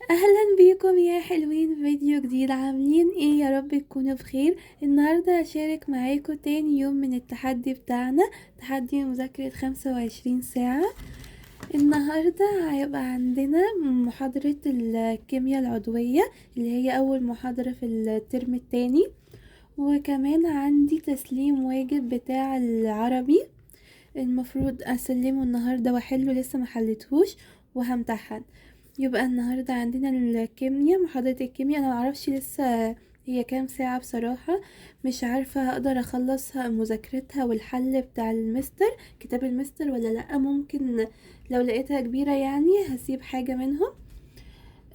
اهلا بيكم يا حلوين في فيديو جديد. عاملين ايه؟ يا رب تكونوا بخير. النهارده هشارك معاكم تاني يوم من التحدي بتاعنا، تحدي مذاكرة 25 ساعة. النهارده هيبقى عندنا محاضرة الكيمياء العضوية اللي هي اول محاضرة في الترم التاني، وكمان عندي تسليم واجب بتاع العربي المفروض اسلمه النهارده واحله، لسه ما حلتهوش وهمتحن. يبقى النهارده عندنا الكيمياء، محاضرة الكيمياء. انا معرفش لسه هي كام ساعة بصراحة، مش عارفة هقدر اخلصها مذاكرتها والحل بتاع المستر، كتاب المستر ولا لأ. ممكن لو لقيتها كبيرة هسيب حاجة منهم.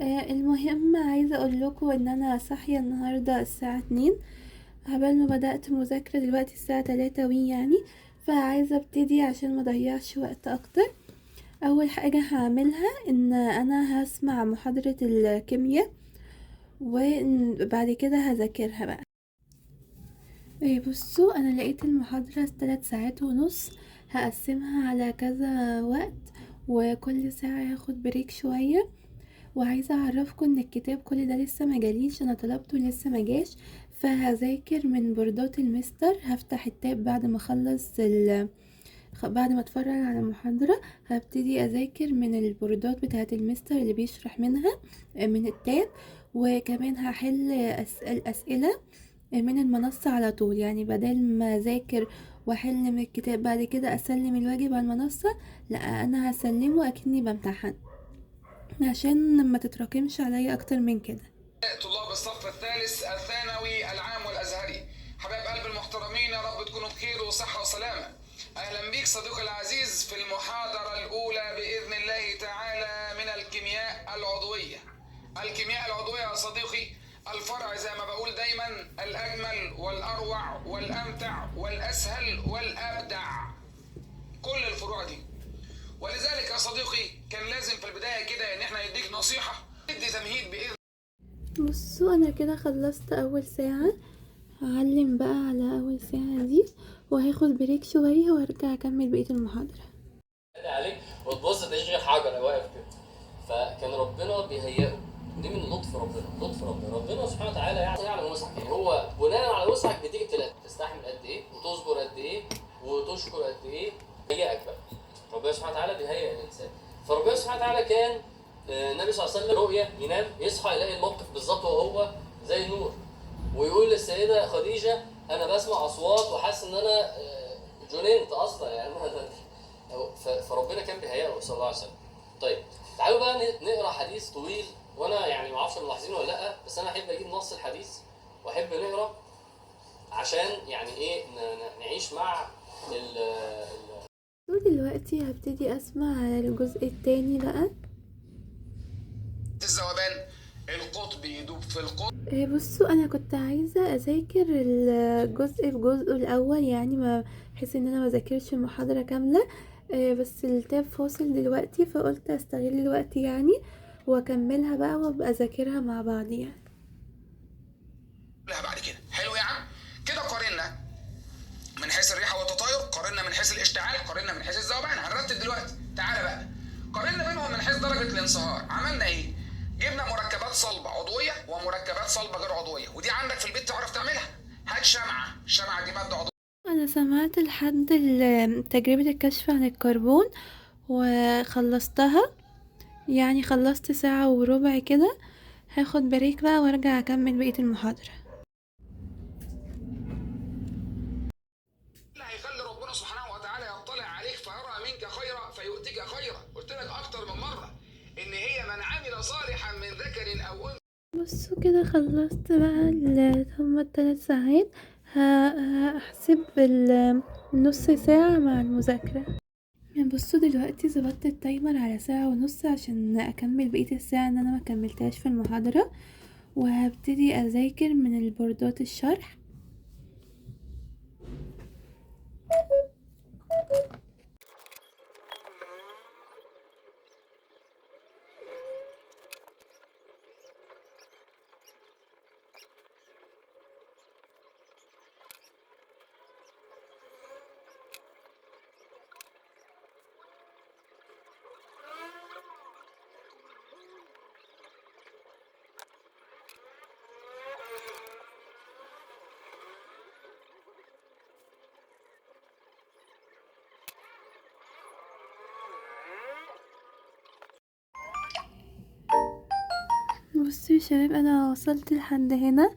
المهم عايزة اقول لكم ان انا صاحية النهاردة الساعة 2، عبال ما بدأت مذاكرة دلوقتي الساعة 3 وي فعايزة ابتدي عشان ما اضيعش وقت اكتر. اول حاجة هعملها ان انا هسمع محاضرة الكيمياء وبعد كده هذاكرها بقى. انا لقيت المحاضرة 3 ساعات ونص، هقسمها على كذا وقت وكل ساعة هاخد بريك شوية. وعايزة اعرفكم ان الكتاب كل ده لسه ما جاليش، انا طلبته لسه ما جاش، فهذاكر من بوردات المستر. هفتح التاب بعد ما اخلص بعد ما اتفرج على المحاضرة هبتدي اذاكر من البوردات بتاعة المستر اللي بيشرح منها من التاب، وكمان هحل الاسئلة من المنصة على طول. بدل ما اذاكر واحل من الكتاب بعد كده اسلم الواجب على المنصة، لا انا هسلمه اكني بمتحن عشان ما تتراكمش عليا اكتر من كده. طلاب الصف الثالث الثانوي العام والازهري، حبايب قلب المحترمين، يا رب تكونوا بخير وصحة وسلامة. اهلا بيك صديقي العزيز في المحاضرة الاولى باذن الله تعالى من الكيمياء العضوية. الكيمياء العضوية يا صديقي الفرع زي ما بقول دايما الاجمل والاروع والامتع والاسهل والابدع، كل الفروع دي. ولذلك يا صديقي كان لازم في البداية كده ان احنا نديك نصيحة، ندي تمهيد باذن. انا كده خلصت اول ساعة، هعلم بقى على اول ساعة دي وهاخد بريك شوية وارجع اكمل بقية المحاضرة. عليك وتبص تلاقيش غير حجر واقف كده. فكان ربنا بيهيئه، دي من لطف ربنا، لطف ربنا، ربنا سبحانه وتعالى يعلم وسعك، هو بناء على وسعك بيديك ابتلاء، تستحمل قد ايه وتصبر قد ايه وتشكر قد ايه، بيهيئك بقى. ربنا سبحانه وتعالى بيهيئ الانسان. فربنا سبحانه وتعالى كان النبي صلى الله عليه وسلم رؤية ينام يصحى يلاقي الموقف بالظبط وهو زي النور، ويقول للسيدة خديجة أنا بسمع أصوات وحاسس إن أنا جننت أصلا فربنا كان بيهيئه صلى الله عليه وسلم. طيب تعالوا بقى نقرأ حديث طويل، وأنا ما أعرفش ملاحظينه ولا لأ، بس أنا أحب أجيب نص الحديث وأحب نقرأ عشان نعيش مع ال دلوقتي هبتدي أسمع على الجزء التاني بقى. الذوبان القطب يدوب في القطب. انا كنت عايزه اذاكر الجزء بجزء الاول، ما بحيث ان انا ما ذاكرش المحاضره كامله، بس التاب فاصل دلوقتي فقلت استغل الوقت واكملها بقى وابقى اذاكرها مع بعض. لا بعد كده حلو يا عم كده. قارنا من حيث الريحه والتطاير، قارنا من حيث الاشتعال، قارنا من حيث الذوبان. هنرتب دلوقتي. تعالى بقى قارنا بينهم من حيث درجه الانصهار. عملنا ايه؟ جبنا مركبات صلبة عضوية ومركبات صلبة غير عضوية، ودي عندك في البيت تعرف تعملها. هات شمعة، شمعة دي مادة عضوية. أنا سمعت لحد تجربة الكشف عن الكربون وخلصتها، خلصت ساعة وربع كده. هاخد بريك بقى وارجع اكمل بقية المحاضرة. اللي هيخلي ربنا سبحانه وتعالى يطلع عليك فيرى منك خيرا فيؤتيك خيرا. قلت لك أكتر من مرة إن هي من عمل صالحا من ذكر أو أنثى. كده خلصت بقى هما التلات ساعات. هحسب النص ساعة مع المذاكرة. دلوقتي ظبطت التايمر على ساعة ونص عشان أكمل بقية الساعة إن أنا ما كملتهاش في المحاضرة، وهبتدي أذاكر من البوردات الشرح. بصوا يا شباب، انا وصلت لحد هنا،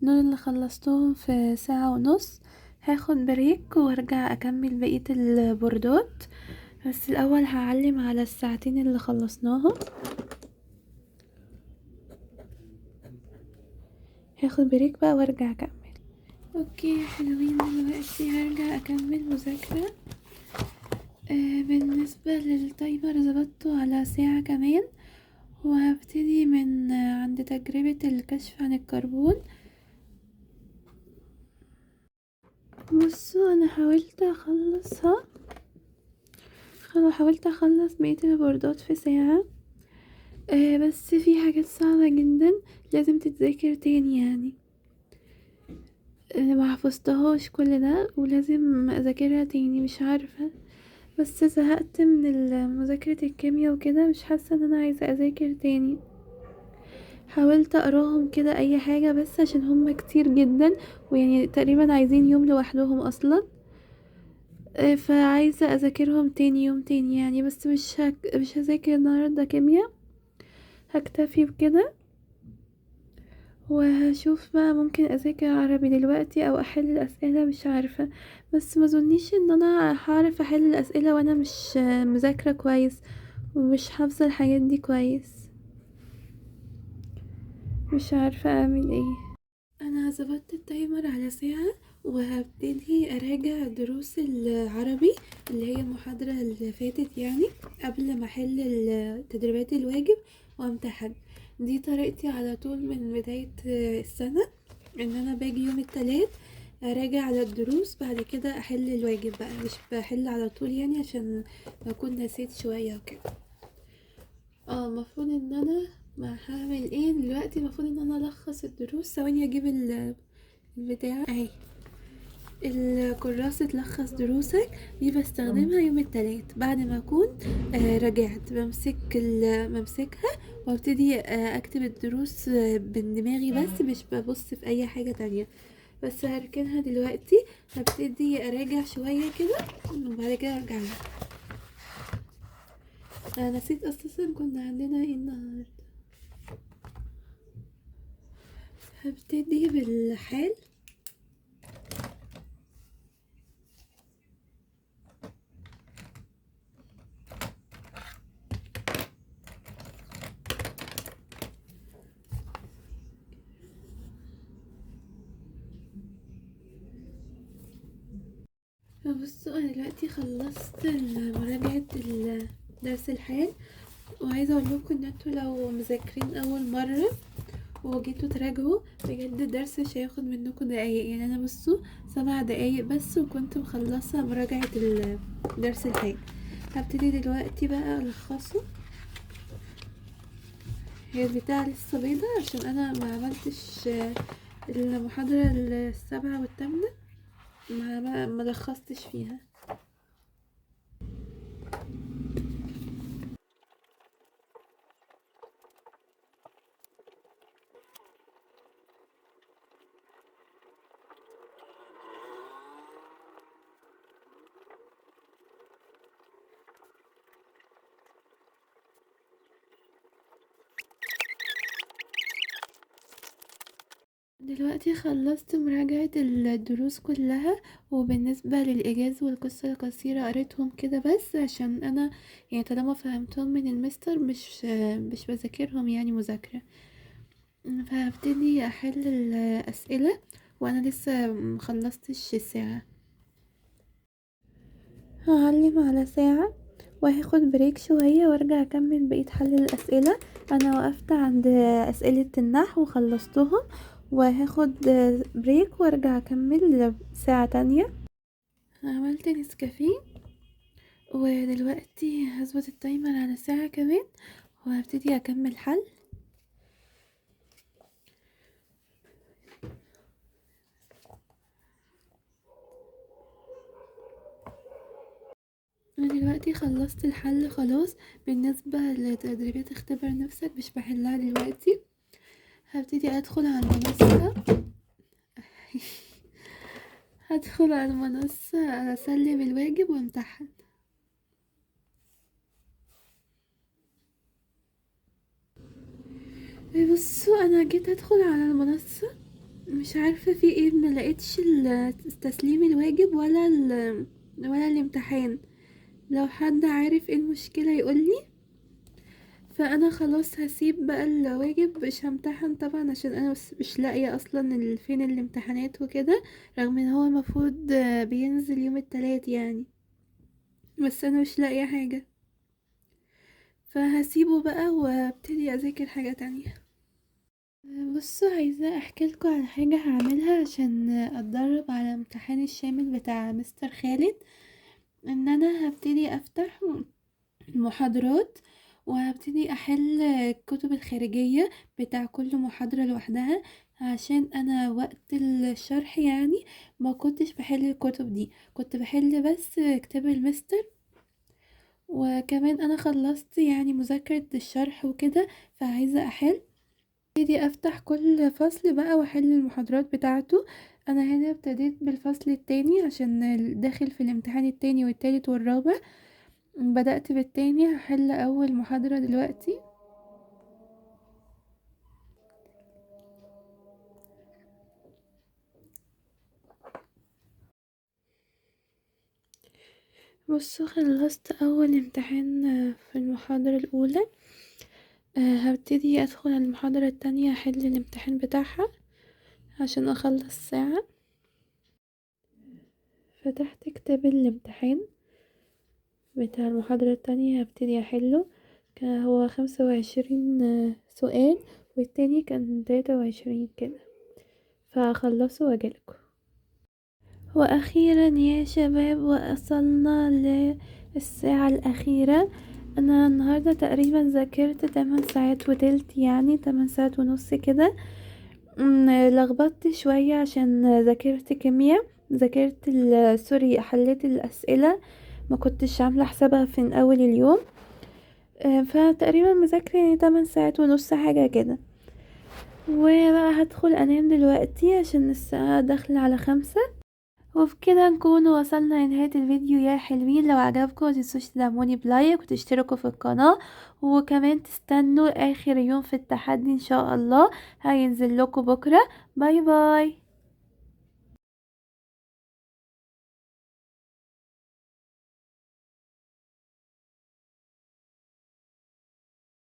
دول اللي خلصتهم في ساعة ونص. هاخد break وارجع اكمل بقية البوردات، بس الاول هعلم على الساعتين اللي خلصناهم. هاخد break بقى وارجع اكمل. okay يا حلوين، دلوقتي هرجع اكمل مذاكرة. بالنسبة لل timer ظبطته على ساعة كمان، وهبتدي من عند تجربة الكشف عن الكربون. بصوا انا حاولت اخلصها، حاولت اخلص بقية البوردات في ساعة، بس في حاجات صعبة جدا لازم تتذاكر تاني، ما حفظتهاش كل ده ولازم اذاكرها تاني، مش عارفة. بس زهقت من مذاكرة الكيمياء وكده، مش حاسة ان انا عايزة اذاكر تاني. حاولت اقراهم كده اي حاجة بس عشان هم كتير جدا، ويعني تقريبا عايزين يوم لوحدهم اصلا، فعايزة اذاكرهم تاني يوم تاني يعني. بس مش هذاكر النهاردة كيمياء، هكتفي بكده وهشوف بقى ممكن اذاكر عربي دلوقتي او احل الاسئلة، مش عارفة. بس ما اظنيش ان انا هعرف احل الاسئلة وانا مش مذاكرة كويس ومش حافظة الحاجات دي كويس، مش عارفة اعمل ايه. انا ظبطت التايمر على ساعة وهبتدي اراجع دروس العربي اللي هي المحاضرة اللي فاتت قبل ما احل تدريبات الواجب وامتحن. دي طريقتي على طول من بداية السنة، ان انا باجي يوم التلات اراجع على الدروس، بعد كده احل الواجب بقى، مش بحل على طول عشان بكون نسيت شوية وكده. المفروض ان انا ما هعمل ايه دلوقتي؟ المفروض ان انا الخص الدروس. ثواني اجيب البتاع اهي، الكراسة تلخص دروسك دي بستخدمها يوم التلات بعد ما اكون رجعت، بمسكها وابتدي اكتب الدروس من دماغي بس، مش ببص في اي حاجة تانية. بس هركنها دلوقتي، هبتدي اراجع شوية كده وبعد كده ارجع لها. انا نسيت اساسا كنا عندنا ايه النهارده. هبتدي بالحال. بصوا انا دلوقتي خلصت مراجعة درس الحال، وعايزة اقول لكم ان انتوا لو مذاكرين اول مرة وجيتوا تراجعوا بجد الدرس مش هياخد منكم دقايق، انا بصوا 7 دقايق بس وكنت مخلصة مراجعة درس الحال. هبتدي دلوقتي بقى الخصه. هي البتاعة لسه بيضة عشان انا ما عملتش المحاضرة 7 والثامنة، ما لخصتش فيها. دلوقتي خلصت مراجعة الدروس كلها، وبالنسبة للإيجاز والقصة القصيرة قريتهم كده بس عشان أنا طالما فهمتهم من المستر مش بذاكرهم مذاكرة. فهبتدي أحل الأسئلة وأنا لسه مخلصتش الساعة. هعلم على ساعة وهاخد بريك شوية وارجع اكمل بقية حل الأسئلة. انا وقفت عند أسئلة النحو وخلصتهم، وهاخد بريك وارجع اكمل ساعة تانية. عملت نسكافيه ودلوقتي هظبط التايمر على ساعة كمان وهبتدي اكمل حل. انا دلوقتي خلصت الحل خلاص. بالنسبة لتدريبات اختبر نفسك مش بحلها دلوقتي، هبتدي ادخل على المنصة. هدخل على المنصة اسلم الواجب وامتحن. بصوا انا جيت ادخل على المنصة مش عارفة في ايه، ما لقيتش تسليم الواجب ولا الامتحان. لو حد عارف ايه المشكلة يقولي. فانا خلاص هسيب بقى الواجب، مش همتحن طبعا عشان انا مش لاقية اصلا فين الامتحانات وكده، رغم ان هو المفروض بينزل يوم التلات يعني، بس انا مش لاقية حاجة، فهسيبه بقى وابتدي اذاكر حاجة تانية. بصوا عايزة احكي لكم على حاجة هعملها عشان اتدرب على امتحان الشامل بتاع مستر خالد. ان انا هبتدي افتح المحاضرات وهبتدي احل الكتب الخارجية بتاع كل محاضرة لوحدها، عشان انا وقت الشرح ما كنتش بحل الكتب دي، كنت بحل بس كتاب المستر. وكمان انا خلصت مذاكرة الشرح وكده، فعايزة احل. ابتدي افتح كل فصل بقى واحل المحاضرات بتاعته. انا هنا ابتديت بالفصل التاني عشان داخل في الامتحان التاني والتالت والرابع، بدأت بالتاني. هحل اول محاضرة دلوقتي. بصوا خلصت اول امتحان في المحاضرة الاولى. هبتدي ادخل على المحاضرة التانية احل الامتحان بتاعها عشان اخلص ساعة. فتحت كتاب الامتحان بتاع المحاضرة التانية هبتدي احله. كان هو 25 سؤال والتاني كان 23 كده، فهخلصه واجيلكوا. واخيرا يا شباب وصلنا للساعة الاخيرة. انا النهاردة تقريبا ذاكرت 8 ساعات وتلت، يعني 8 ساعات ونص كده. لخبطت شوية عشان ذاكرت كيمياء، ذاكرت سوري حليت الاسئلة ما كنتش عاملة حسابها في اول اليوم، فتقريبا مذاكرة 8 ساعات ونص حاجة كده. وبقى هدخل انام دلوقتي عشان الساعة داخلة على 5. وبكده نكون وصلنا لنهاية الفيديو يا حلوين. لو عجبكم متنسوش تدعموني بلايك وتشتركوا في القناة، وكمان تستنوا اخر يوم في التحدي ان شاء الله هينزل لكم بكرة. bye bye.